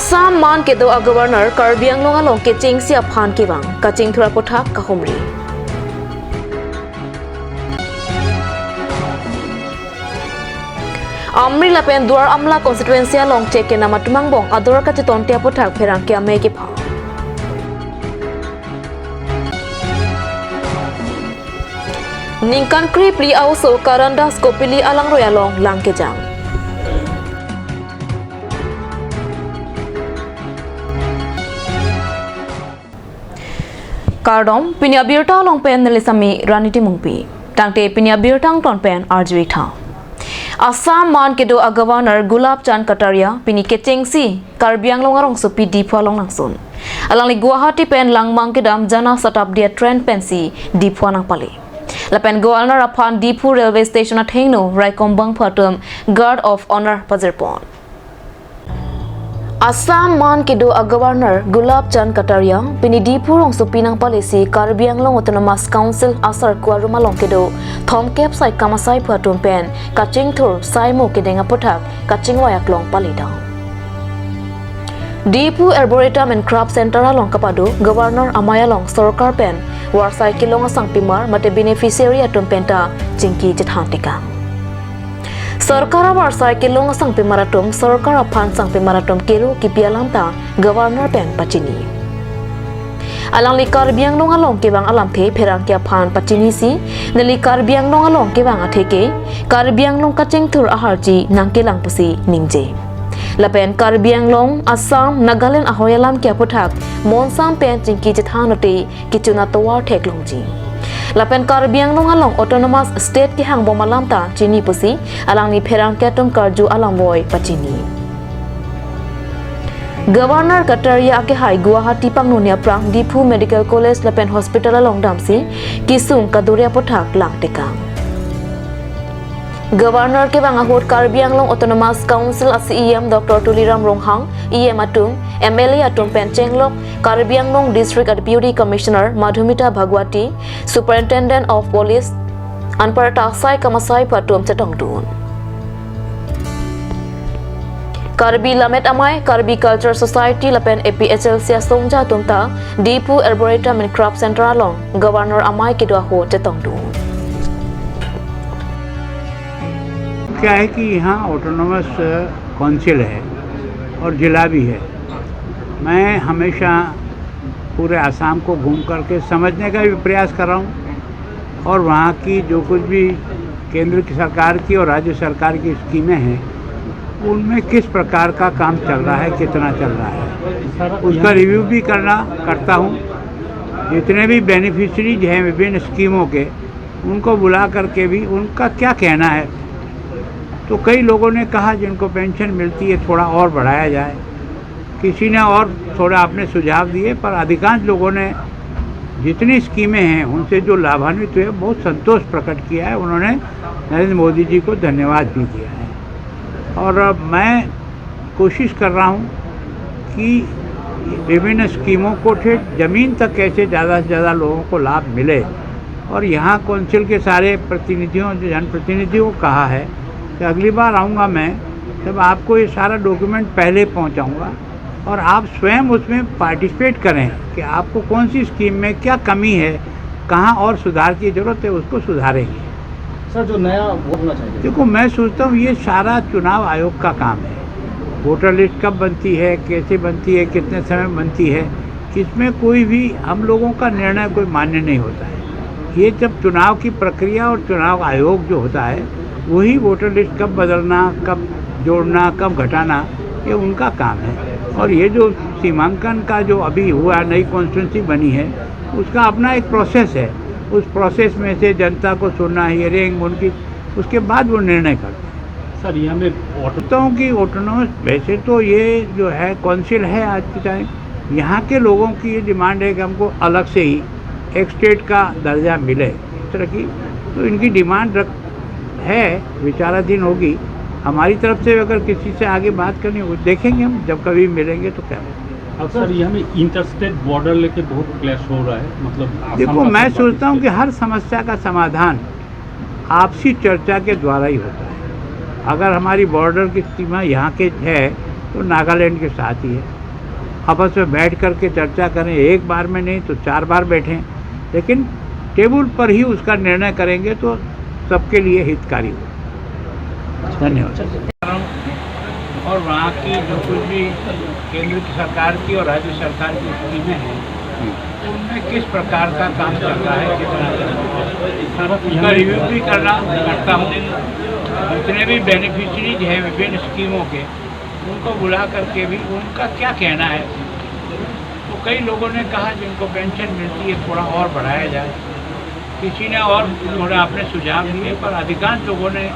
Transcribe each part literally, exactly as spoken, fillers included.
Assam man kedo a-Governor Karbi Anglong along kechengsi aphan kevang, kachingthur aputhak kahumri. Amri lapen Duar Amla constituency along chek kenam atum angbong ador kachetonte aputhak pherangke amei kepha. Ningkan krepli a-oso Karandas Kopili alangroi along lang kejang. Kardom, pini abirta along pen neli sami Rani Timungpi. Tangte pini abirta angton pen arjui tha. Assam man kedo a-Governor Gulab Chand Kataria pini kechengsi Karbi Anglong arongsopi Diphu along nangsun. Alangli Guwahati pen Langmang kedam Jana Shatabdi a-train pensi Diphu nangpale. Lapen Governor aphan Diphu railway station athengno raikom bangphu atum Guard of Honour pajirpon. Assam man kedo a-Governor Gulab Chand Kataria pini Diphu rongsopi nangpalesi Karbi Anglong Autonomous Council asarku arum along kedo thomkep saikam asaiphu atum pen kachingthur saimo kedeng aputhak kachingvai aklong paledam. Diphu Arboretum and Craft Center along kapado Governor amei along sorkar pen varsai kelong asangpimar mate beneficiary atum penta chingki chethan tekang. Sorkar avarsai kelong asangpimar atum sorkar aphan sangpimar atum kero kipi alam ta Governor pen pachini. Alangli Karbi Anglong along kevang alamthe pherangke aphan pachinisi, neli Karbi Anglong along kevang atheke, Karbi Anglong kachingthur aharchi nangkelang pusi ningje. Lapen Karbi Anglong, Assam, Nagaland ahoi alam ke aputhak monsam pen chingki chethan lote kechun atovar theklongji. Lapen Karbi Anglong along Autonomous State kehangbom alam ta chini pusi alangli pherangke atum karju alam voi pachini. Governor Kataria akehai Guwahati pangnone aphrang Diphu Medical College lapen Hospital along damsi kesung kaduri aputhak lang tekang. Governor kevang ahut Karbi Anglong Autonomous Council a-C E M Doctor Tuliram Ronghang, E M atum, M L A atum pen chenglok Karbi Anglong District Deputy Commissioner Madhumita Bhagwati, Superintendent of Police, anparta saikam asaiphu atum chetongdun. Karbi Lammet Amei, Karbi Culture Society lapen A P H L C asongja atum ta Diphu Arboretum and Craft Center along Governor amei kedo ahut chetongdun. क्या है कि यहाँ autonomous council है और जिला भी है। मैं हमेशा पूरे आसाम को घूम करके समझने का भी प्रयास कर रहा हूँ और वहाँ की जो कुछ भी केंद्र की सरकार की और राज्य सरकार की स्कीमें हैं, उनमें किस प्रकार का काम चल रहा है, कितना चल रहा है, उसका रिव्यू भी करना, करता हूँ। जितने भी बेनिफिशरीज हैं विभिन्न स्कीमों के, उनको बुला करके भी उनका क्या कहना है। तो कई लोगों ने कहा, जिनको पेंशन मिलती है, थोड़ा और बढ़ाया जाए। किसी ने और थोड़ा अपने सुझाव दिए, पर अधिकांश लोगों ने, जितनी स्कीमें हैं, उनसे जो लाभान्वित हुए, बहुत संतोष प्रकट किया है। उन्होंने नरेंद्र मोदी जी को धन्यवाद भी दिया है। और अब मैं कोशिश कर रहा हूँ कि विभिन्न स्कीमों को ठेठ जमीन तक कैसे ज़्यादा से ज़्यादा लोगों को लाभ मिले। और यहाँ काउंसिल के सारे प्रतिनिधियों, जो जनप्रतिनिधियों को कहा है कि अगली बार आऊँगा मैं, तब आपको ये सारा डॉक्यूमेंट पहले पहुँचाऊँगा और आप स्वयं उसमें पार्टिसिपेट करें कि आपको कौन सी स्कीम में क्या कमी है, कहाँ और सुधार की ज़रूरत है, उसको सुधारेंगे। सर, जो नया वो होना चाहिए। देखो, मैं सोचता हूँ, ये सारा चुनाव आयोग का काम है। वोटर लिस्ट कब बनती है, कैसे बनती है, कितने समय में बनती है, इसमें कोई भी हम लोगों का निर्णय कोई मान्य नहीं होता है। ये जब चुनाव की प्रक्रिया और चुनाव आयोग जो होता है, वही वोटर लिस्ट कब बदलना, कब जोड़ना, कब घटाना, ये उनका काम है। और ये जो सीमांकन का जो अभी हुआ, नई कॉन्स्टिट्यूएंसी बनी है, उसका अपना एक प्रोसेस है। उस प्रोसेस में से जनता को सुनना, हियरिंग, उनकी, उसके बाद वो निर्णय करते हैं। सर, यहाँ में ऑटो- सोचता हूँ कि ऑटोनॉमस, वैसे तो ये जो है काउंसिल है आज के टाइम, यहाँ के लोगों की ये डिमांड है कि हमको अलग से ही एक स्टेट का दर्जा मिले, इस तरह की। तो इनकी डिमांड रख, है, विचाराधीन होगी। हमारी तरफ से अगर किसी से आगे बात करनी हो, देखेंगे हम, जब कभी मिलेंगे तो क्या। अब सर, यहाँ में इंटरस्टेट बॉर्डर लेके बहुत क्लैश हो रहा है, मतलब आसाम देखो, का मैं सब सोचता हूँ कि हर समस्या का समाधान आपसी चर्चा के द्वारा ही होता है। अगर हमारी बॉर्डर की सीमा यहाँ के है, तो नागालैंड के साथ ही है। आपस में बैठ करके चर्चा करें, एक बार में नहीं तो चार बार बैठें, लेकिन टेबल पर ही उसका निर्णय करेंगे तो सबके लिए हितकारी होगा। धन्यवाद। और वहाँ की जो कुछ भी केंद्र की सरकार की और राज्य सरकार की स्कीमें हैं, उनमें किस प्रकार का काम चल रहा है, कितना चल रहा है, उसका रिव्यू भी करना करता हूँ। जितने भी बेनिफिशरीज हैं विभिन्न स्कीमों के, उनको बुला करके भी उनका क्या कहना है। तो कई लोगों ने कहा जिनको पेंशन मिलती है थोड़ा और बढ़ाया जाए, किसी ने और थोड़ा अपने सुझाव दिए, पर अधिकांश लोगों ने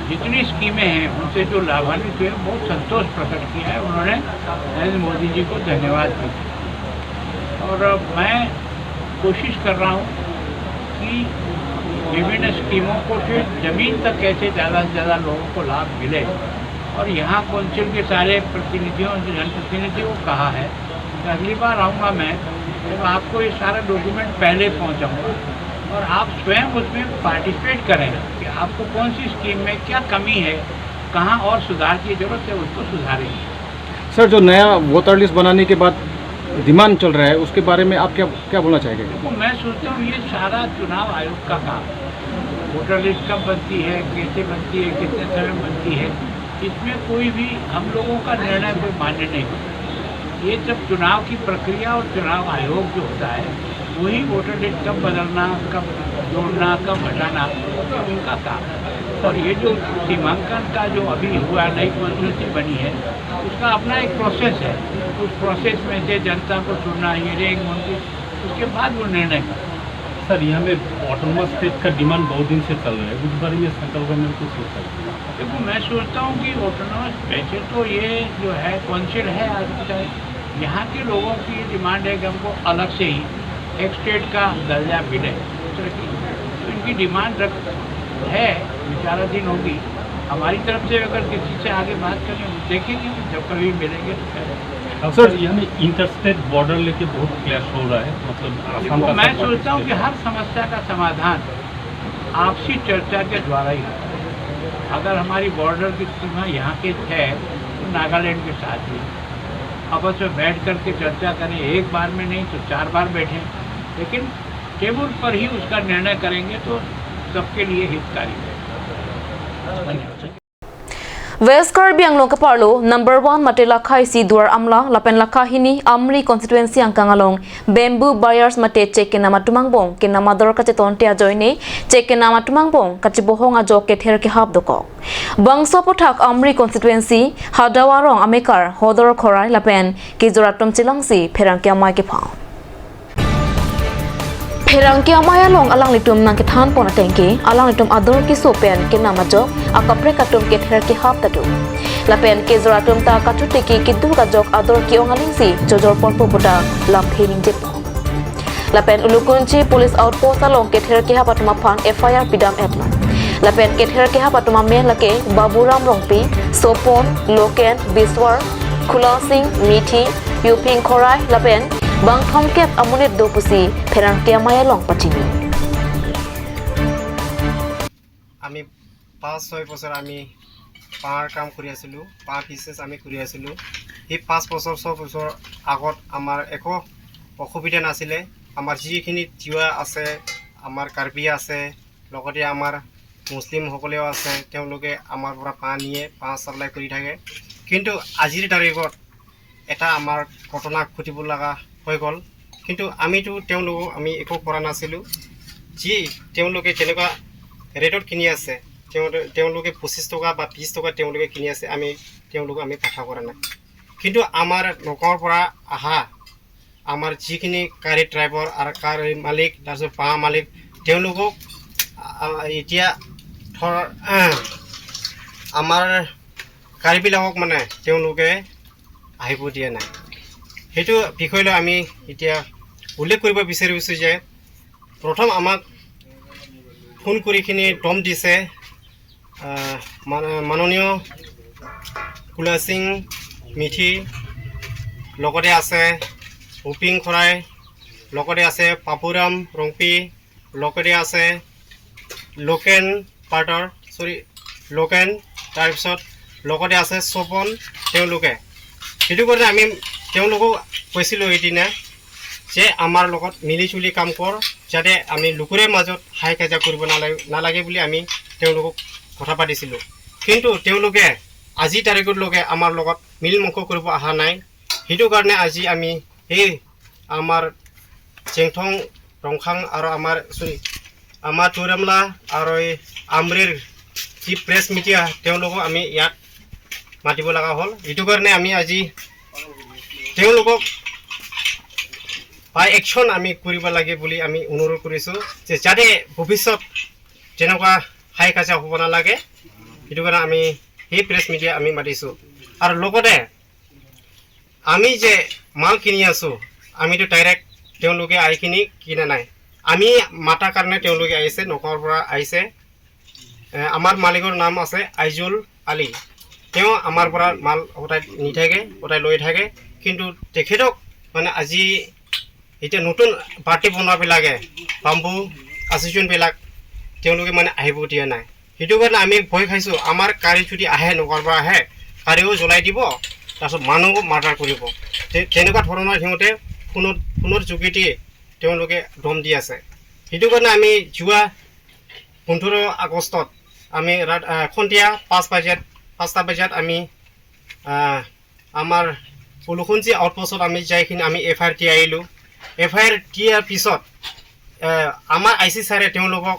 जितनी स्कीमें हैं उनसे जो लाभान्वित हुए बहुत संतोष प्रकट किया है। उन्होंने नरेंद्र मोदी जी को धन्यवाद भी दिया। और मैं कोशिश कर रहा हूँ कि विभिन्न स्कीमों को फिर जमीन तक कैसे ज़्यादा से ज़्यादा लोगों को लाभ मिले। और यहाँ काउंसिल के सारे प्रतिनिधियों, जनप्रतिनिधियों को कहा है कि अगली बार आऊँगा मैं, जब आपको ये सारा डॉक्यूमेंट पहले पहुँचाऊँगा और आप स्वयं उसमें पार्टिसिपेट करें कि आपको कौन सी स्कीम में क्या कमी है, कहाँ और सुधार की ज़रूरत है, उसको सुधारेंगे। सर, जो नया वोटर लिस्ट बनाने के बाद डिमांड चल रहा है, उसके बारे में आप क्या, क्या बोलना चाहेंगे? देखो, मैं सोचता हूँ ये सारा चुनाव आयोग का काम है। वोटर लिस्ट कब बनती है, कैसे बनती है, कितने समय बनती है, इसमें कोई भी हम लोगों का निर्णय कोई मान्य नहीं होता। ये जब चुनाव की प्रक्रिया और चुनाव आयोग जो होता है, वही वोटर लिस्ट कब बदलना, कब जोड़ना, कब हटाना, ये उनका काम है। और ये जो सीमांकन का जो अभी हुआ, नई कॉन्स्टिट्यूंसी बनी है, उसका अपना एक प्रोसेस है। उस प्रोसेस में से जनता को सुनना, हियरिंग उनकी, उसके बाद वो निर्णय करना। सर, यहाँ में ऑटोनमस स्टेट का डिमांड बहुत दिन से चल रहा है, उस बारे में सेंट्रल गवर्नमेंट कुछ सोचा है? देखो, मैं सोचता हूँ कि ऑटोनमस, वैसे तो ये जो है काउंसिल है आज की तारीख, यहाँ के लोगों की डिमांड है कि हमको अलग से ही एक स्टेट का दर्जा मिले, उस तरह की। तो इनकी डिमांड रख है, विचाराधीन होगी। हमारी तरफ से अगर किसी से आगे बात करें, हम देखेंगे, जब कभी मिलेंगे तो करेंगे। अब सर, यहाँ में इंटरस्टेट बॉर्डर लेके बहुत क्लैश हो रहा है, मतलब आसाम देखो, का मैं साथ सोचता हूँ कि हर समस्या का समाधान आपसी चर्चा के द्वारा ही होता है। अगर हमारी बॉर्डर की सीमा यहाँ के है तो नागालैंड के साथ भी आपस में बैठ करके चर्चा करें, एक बार में नहीं तो चार बार बैठें, लेकिन टेबल पर ही उसका निर्णय करेंगे तो सबके लिए हितकारी है। धन्यवाद। West Karbi Anglong kaparlo number one mate lakha isi Duar Amla lapen lakha hini Amri constituency angkang along bamboo buyers mate chek kenam atum angbong kenam ador kachetonte ajoine chek kenam atum angbong kachebohong ajok kether kehap dokok. Bangso aphuthak Amri constituency Hadawa arong amekar Hodor Khorai lapen kejor atum chelangsi pherangke amei kephang. Pherangke amei along alanglitum nangkethanpon atengke, alanglitum ador keso pen kenam ajok akaprek atum kether kehap ta do. Lapen kejor atum ta kachutiki keduk ajok ador ke-ong alingsi chojor ponpo puta lamthe ningjepon. Lapen Ulukunchi Police Outpost along kether kehap atum aphan F I R pidam-etlo. Lapen kether kehap atum amen lake Baburam Rongpi, Sopon, Loken, Biswar, Khulasing, Mithi, Yuping Khorai lapen bang thomkep amonit do pusi pherangke amei along pachini. আমি পাঁচ ছয় বছৰ আমি পাৰ কাম কৰি আছিলোঁ, পাৰ বিজনেছ আমি কৰি আছিলোঁ। সেই পাঁচ বছৰ, ছয় বছৰ আগত আমাৰ একো অসুবিধা নাছিলে। আমাৰ যিখিনি তিৱা আছে, আমাৰ কাৰ্বি আছে, লগতে আমাৰ মুছলিমসকলেও আছে, তেওঁলোকে আমাৰ পৰা পাৰ নিয়ে, পাৰ ছাপ্লাই কৰি থাকে। কিন্তু আজিৰ তাৰিখত এটা আমাৰ ঘটনা ঘটিব লগা হৈ গ'ল। কিন্তু আমিতো তেওঁলোকক আমি একো কৰা নাছিলোঁ। যি তেওঁলোকে যেনেকুৱা ৰেটত কিনি আছে, তেওঁ-, তেওঁলোকে পঁচিছ টকা বা বিছ টকা তেওঁলোকে কিনি আছে, আমি তেওঁলোকক আমি পাঠা কৰা নাই। কিন্তু আমাৰ নগাঁৱৰ পৰা অহা আমাৰ যিখিনি গাড়ী ড্ৰাইভাৰ আৰু গাড়ী মালিক, তাৰপিছত বাঁহ মালিক, তেওঁলোকক, আ, এতিয়া ধৰ, আহ, আমাৰ গাড়ীবিলাকক মানে তেওঁলোকে আহিব দিয়া নাই। সেইটো বিষয় লৈ আমি এতিয়া উল্লেখ কৰিব বিচাৰিছোঁ যে প্ৰথম আমাক ফোন কৰি কিনি দম দিছে, আহ, মান-, মাননীয় কুলাসিং মিথি, লগতে আছে উপিং খৰাই, লগতে আছে পাপুৰাম ৰংপি, লগতে আছে লোকেন পাৰ্টৰ, চৰি, লোকেন, তাৰপিছত লগতে আছে স্বপন, তেওঁলোকে। সেইটো কাৰণে আমি তেওঁলোকক কৈছিলোঁ এইদিনা যে আমাৰ লগত মিলি জুলি কাম কৰ, যাতে আমি লোকৰে মাজত হাই কাজিয়া কৰিব নালাগে, নালাগে বুলি আমি তেওঁলোকক কথা পাতিছিলোঁ। কিন্তু তেওঁলোকে আজি তাৰিখলৈকে আমাৰ লগত মিল মংস কৰিব অহা নাই। সেইটো কাৰণে আজি আমি এই আমাৰ চেংথং, ৰংখাং আৰু আমাৰ, চৰি, আমাৰ তুৰামলা আৰু এই আমৰিৰ যি প্ৰেছ মিডিয়া, তেওঁলোকক আমি ইয়াত মাতিব লগা হ'ল। এইটো কাৰণে আমি আজি তেওঁলোকক বাই একশ্যন আমি কৰিব লাগে বুলি আমি অনুৰোধ কৰিছোঁ যে যাতে ভৱিষ্যত তেনেকুৱা হাই কাজিয়া হ'ব নালাগে। সেইটো কাৰণে আমি সেই প্ৰেছ মিডিয়া আমি মাতিছোঁ। আৰু লগতে আমি যে মাল কিনি আছোঁ, আমিতো ডাইৰেক্ট তেওঁলোকে আহি কিনি কিনা নাই। আমি মাতাৰ কাৰণে তেওঁলোকে আহিছে, নগাঁৱৰ পৰা আহিছে। এ, আমাৰ মালিকৰ নাম আছে আইজুল আলী। তেওঁ আমাৰ পৰা মাল সদায় নি থাকে, সদায় লৈ থাকে। কিন্তু তেখেতক মানে আজি এতিয়া নতুন পাৰ্টি বনোৱাবিলাকে, বাম্বু এছ'চিয়েশ্যনবিলাক, তেওঁলোকে মানে আহিব দিয়া নাই। সেইটো কাৰণে আমি ভয় খাইছোঁ, আমাৰ গাড়ী যদি আহে, নগাঁৱৰ পৰা আহে, গাড়ীও জ্বলাই দিব, তাৰপিছত মানুহকো মাৰ্ডাৰ কৰিব। তে-, তেনেকুৱা ধৰণৰ সিহঁতে ফোনত, ফোনৰ যোগেদি তেওঁলোকে দম দি আছে। সেইটো কাৰণে আমি যোৱা পোন্ধৰ আগষ্টত আমি ৰাত-, আহ, সন্ধিয়া পাঁচ বজাত, পাঁচটা বজাত আমি, আহ, আমাৰ উলুখুঞ্চি আউটপোষ্টত আমি যাই কিনে আমি এফ আই আৰ দি আহিলোঁ। এফ আই আৰ দিয়াৰ পিছত, আহ, আমাৰ আই চি ছাৰে তেওঁলোকক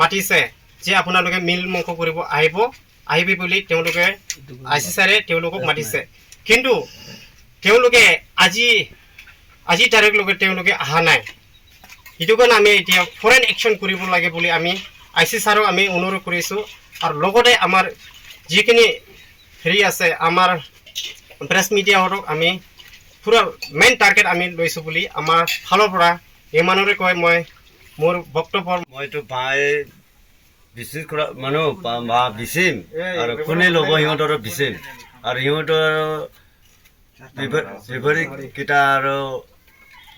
মাতিছে যে আপোনালোকে মিল মংস কৰিব আহিব, আহিবি বুলি তেওঁলোকে আই চি ছাৰে তেওঁলোকক মাতিছে। কিন্তু তেওঁলোকে আজি, আজি তাৰিখলৈকে তেওঁলোকে অহা নাই। সেইটো কাৰণে আমি এতিয়া ফৰেন একশ্যন কৰিব লাগে বুলি আমি আই চি ছাৰক আমি অনুৰোধ কৰিছোঁ। আৰু লগতে আমাৰ যিখিনি হেৰি আছে, আমাৰ প্ৰেছ মিডিয়াসকলক আমি পুৰা মেইন টাৰ্গেট আমি লৈছোঁ বুলি আমাৰ ফালৰ পৰা ইমানৰে কৈ মই মোৰ বক্তব্য। মইতো ভাই বিশেষ কৰা মানুহ বা, বা বিচিম আৰু কোনে ল'ব সিহঁতৰ বিচিম। আৰু সিহঁতৰ বেপাৰী, বেপাৰী কেইটা আৰু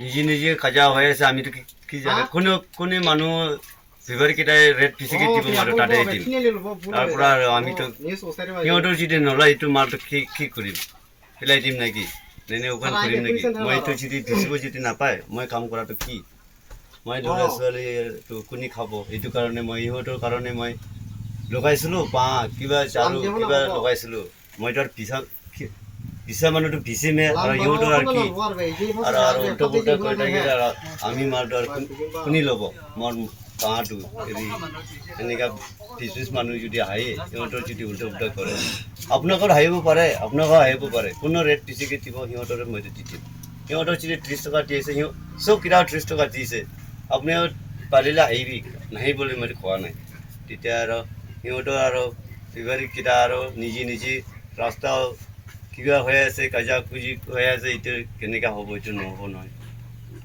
নিজে নিজে কাজিয়া হৈ আছে, আমিতো কি, কি জানে? কোনে, কোনে মানুহ বেপাৰী কেইটাই ৰেট বেছিকে দিব মাত্ৰ তাতে দিম। তাৰ পৰা আৰু আমিতো সিহঁতৰ যদি নলয়, এইটো মালটো কি, কি কৰিম? পেলাই দিম নেকি? এনে ওপেন কৰিম নেকি? মই এইটো যদি বেচিব যদি নাপায়, মই কাম কৰাটো কি? মই ল'ৰা ছোৱালীটো কোনে খাব? এইটো কাৰণে মই সিহঁতৰ কাৰণে মই লগাইছিলোঁ, বা কিবা ঝাৰু কিবা লগাইছিলোঁ। মই তাৰ পিছা, কি-, পিছা মানুহটো বেচিমে আৰু সিহঁতৰ আৰু কি? আৰু, আৰু উল্টা পুল্টা কৈ থাকিলে আৰু আমি মালটো আৰু কোন-, কোনে ল'ব? মোৰ বাঁহটো এৰি এনেকা বিজনেছ মানুহ যদি আহে, সিহঁতৰ যদি উল্টা পুল্টা কৰে, আপোনালোকৰ আহিব পাৰে, আপোনালোকৰ আহিব পাৰে, কোনো ৰেট বেছিকে দিব, সিহঁতৰে মই দি দিম। সিহঁতৰ যদি ত্ৰিছ টকা দি আছে, সিহঁত চব কিতাও ত্ৰিছ টকা দিছে, আপুনি পাৰিলে আহিবি, নাহিবলৈ মই কোৱা নাই। তেতিয়া আৰু সিহঁতৰ আৰু বেপাৰীকেইটা আৰু নিজে নিজে ৰাস্তা কিবা হৈ আছে, কাজিয়া কুজি হৈ আছে, এইটো কেনেকা হ'ব, এইটো নহ'ব নহয়।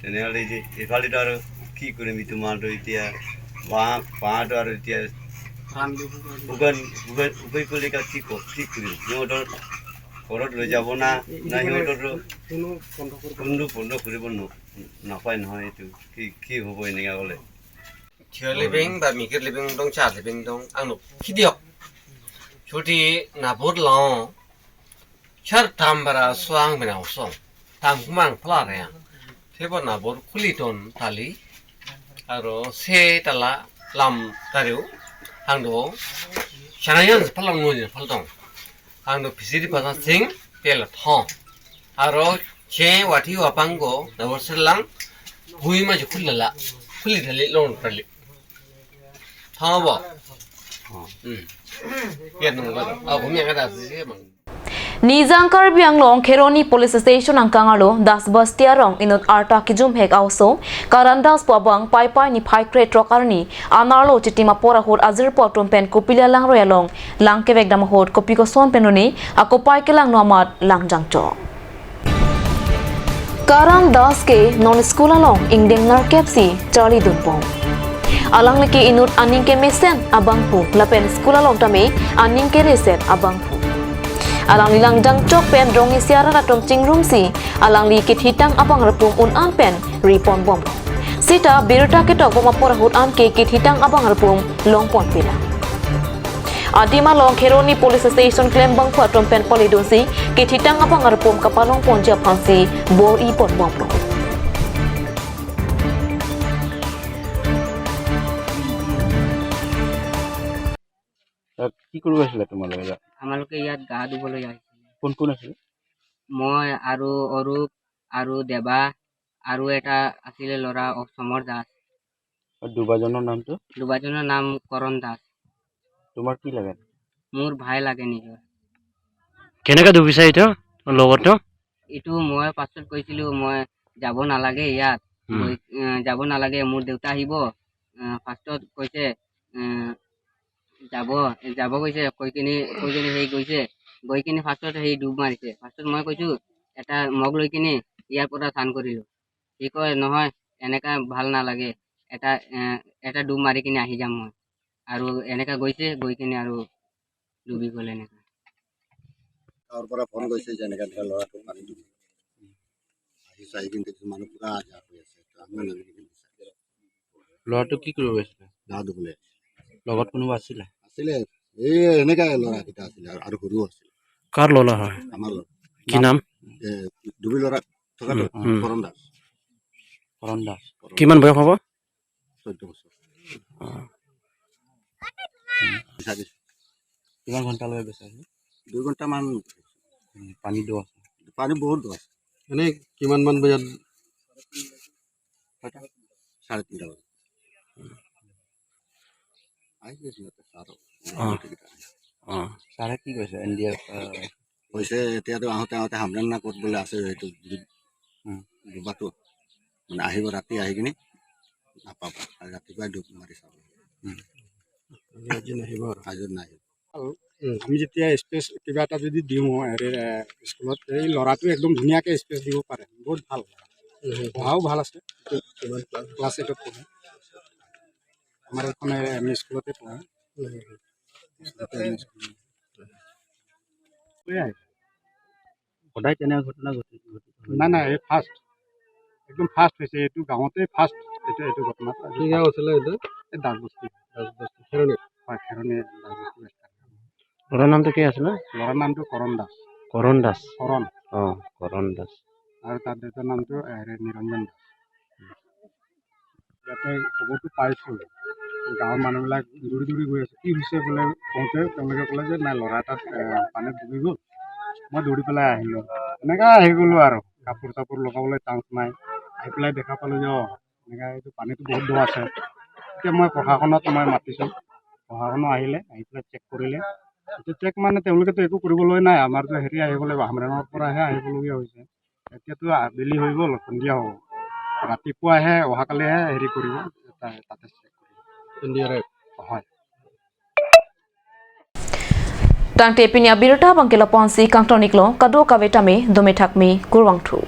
তেনেহ'লে যে এইফালেতো আৰু কি কৰিম, এইটো মালটো এতিয়া বাঁহ, বাঁহটো আৰু এতিয়া শুকান, শুকান, শুকাই গ'লে এতিয়া কি ক-, কি কৰিম? সিহঁতৰ ঘৰত লৈ যাব না, না সিহঁতৰ কোনো বন্ধ কৰিব ন-, নাপায় নহয়, এইটো কি, কি হ'ব এনেকা হ'লে? Thir libeng ba mikir libeng dong, char libeng dong, angno khidiok. Chuti nabur long, char tam bara suang bena usong, tam kumang pala reang. Thebo nabur khuli ton tali, aro se tala lam tariu, angdo, chanayan palang ngun paltong. Angno P C D Pasa Sing, tel thong. Aro che wati wapang ko, na wor selang, hui ma jukul lala, kuli dali long dali. Thong bo. Hmm. Yan nung ba, ah, hum yang ada sih bang. Nijang Karbi Anglong Kheroni Police Station angkang arlo Das Basti arong inut arta kijum hek aoso Karan Das pu abang Paipai niphai kre throk arni anerlo chitim apor ahut ajirpo atum pen kopili alangroi along lang kevek dam ahut kopi koson pen arni akopai kelangno amat lang jangchok. Karan Das ke non school along ingdeng nerkep si charlidunbom. Alangli ke inut aning kemesen abangphu lapen school along tame aning keresen abangphu. Alangli lang jangchok pen rong isi arat atum chingrumsi alangli kethitang abang arpum un-an pen riponbom. Sita birta ketokbom apor ahut an ke kethitang abang arpum longpon pila. Adim along Kheroni Police Station klembangphu atum pen paledunsi kethitang abang arpum kapalongponji aphansi bor-i ponbomlo. তাত কি কৰিব আহিছিলা তোমালোকে ইয়াত? আমালোকে ইয়াত গা ধুবলৈ আহিছিলোঁ। কোন কোন আছিলে? মই আৰু অৰূপ আৰু দেবা আৰু এটা আছিলে ল'ৰা অ-, সমৰ দাস। আৰু ডুবাজনৰ নামটো? ডুবাজনৰ নাম কৰণ দাস। তোমাৰ কি লাগে? মোৰ ভাই লাগে নিজৰ। কেনেকে ডুবিছে এইটো লগৰটো? এইটো মই ফাৰ্ষ্টত কৈছিলোঁ, মই যাব নালাগে ইয়াত, উম। মই, এ, যাব নালাগে, মোৰ দেউতা আহিব। এ, ফাৰ্ষ্টত কৈছে, এ, যাব, এ, যাব কৈছে, কৈ কিনি, কৈ কিনি সেই গৈছে, গৈ কিনি ফাৰ্ষ্টত সেই ডুব মাৰিছে। ফাৰ্ষ্টত মই কৈছোঁ, এটা মগ লৈ কিনি ইয়াৰ পৰা টান কৰিলোঁ। সি কয়, "নহয়, এনেকা ভাল নালাগে, এটা, এ, এটা ডুব মাৰি কিনি আহি যাম মই।" আৰু এনেকা গৈছে, গৈ কিনি আৰু ডুবি গ'ল এনেকা। গাঁৱৰ পৰা ফোন গৈছে যে এনেকা এনেকা ল'ৰাটো পানীত ডুবি গ'ল। আহি চাই কিন্তু কিছু মানুহ পুৰা আজাৰ হৈ আছে। তো আমি নামিব বিচাৰিছোঁ। ল'ৰাটো কি কৰিব গৈছিলে? গা ধুবলৈ। লগত কোনোবা আছিলে? আছিলে, এই এনেকা ল'ৰাকেইটা আছিলে আৰু, আৰু সৰু আছিলে। কাৰ ল'ৰা হয়? আমাৰ ল'ৰা। কি নাম? এ, ডুবি ল'ৰা থকাটো? উম, উম। কৰণ দাস। কৰণ দাস। কিমান বয়স হ'ব? চৈধ্য বছৰ। অ। বিচাৰিছোঁ। কিমান ঘণ্টালৈ বিচাৰিছে? দুই ঘণ্টামান। উম, পানী দ আছে? পানী বহুত দ আছে। এনে কিমান মান বজাত? ছয়টা। চাৰে তিনিটা বজাত। আহিছে সিহঁতে, ছাৰ। অ। গোটেইকেইটা। অ। ছাৰে কি কৈছে? এন ডি আৰ এফ, আহ, কৈছে এতিয়াতো আহোঁতে আহোঁতে হামৰেণ নাকত বোলে আছে সেইটো ডুব-, উম। ডুবাটো। মানে আহিব, ৰাতি আহি কিনি নাপাব। আৰু ৰাতিপুৱাই ডুব মাৰি চাব। উম। আজি নাহিব আৰু। আজি নাহিব। উম, আমি যেতিয়া স্পেচ কিবা এটা যদি দিওঁ, হেৰি, এ, স্কুলত, এই ল'ৰাটোৱে একদম ধুনীয়াকে স্পেচ দিব পাৰে, বহুত ভাল। উম, হুম। পঢ়াও ভাল আছে। কিমান ক্লাছ? ক্লাছ এইটত পঢ়ে। আমাৰ এইখনে এম ই স্কুলতে পঢ়ে। উম, হুম। ওচৰতে এম ই স্কুল। সেয়াই। সদায় তেনে ঘটনা ঘটি, ঘটিত হয়? নাই, নাই, এই ফাৰ্ষ্ট। একদম ফাৰ্ষ্ট হৈছে, এইটো গাঁৱতে ফাৰ্ষ্ট এইটো, এইটো ঘটনা। কি গাঁও আছিলে এইটো? এই দাসবস্তি। দাসবস্তি, খেৰণি? হয়, খেৰণি দাসবস্তি। ল'ৰাৰ নামটো কি আছিলে? ল'ৰাৰ নামটো কৰণ দাস। কৰণ দাস? কৰণ। অ, কৰণ দাস। আৰু তাৰ দেউতাৰ নামটো, এ, হেৰি, নিৰঞ্জন দাস। ইয়াতে খবৰটো পাইছো, গাঁৱৰ মানুহবিলাক দৌৰি দৌৰি গৈ আছে, কি হৈছে বোলে কওঁতে তেওঁলোকে ক'লে যে নাই, ল'ৰা এটাত, এ, পানীত ডুবি গ'ল, মই দৌৰি পেলাই আহিলো। এনেকা আহি গ'লো আৰু, কাপোৰ চাপোৰ লগাবলৈ চান্স নাই। আহি পেলাই দেখা পালো যে, অ, এনেকা এইটো পানীটো বহুত দ আছে। এতিয়া মই প্ৰশাসনত মই মাতিছো, প্ৰশাসনো আহিলে, আহি পেলাই চেক কৰিলে। এতিয়া চেক মানে তেওঁলোকেতো একো কৰিবলৈ নাই, আমাৰতো হেৰি আহিব লাগিব, হামৰেঙৰ পৰাহে আহিবলগীয়া হৈছে। এতিয়াতো আবেলি হৈ গ'ল, সন্ধিয়া হ'ব। ৰাতিপুৱাহে, অহাকালিহে হেৰি কৰিব, তা-, তাতে চেক কৰিব। N D R F? হয়। Tangte pini abirta abangke lapu-ansi kangton-iklo, kadokave tame dome thakme kurvangthu.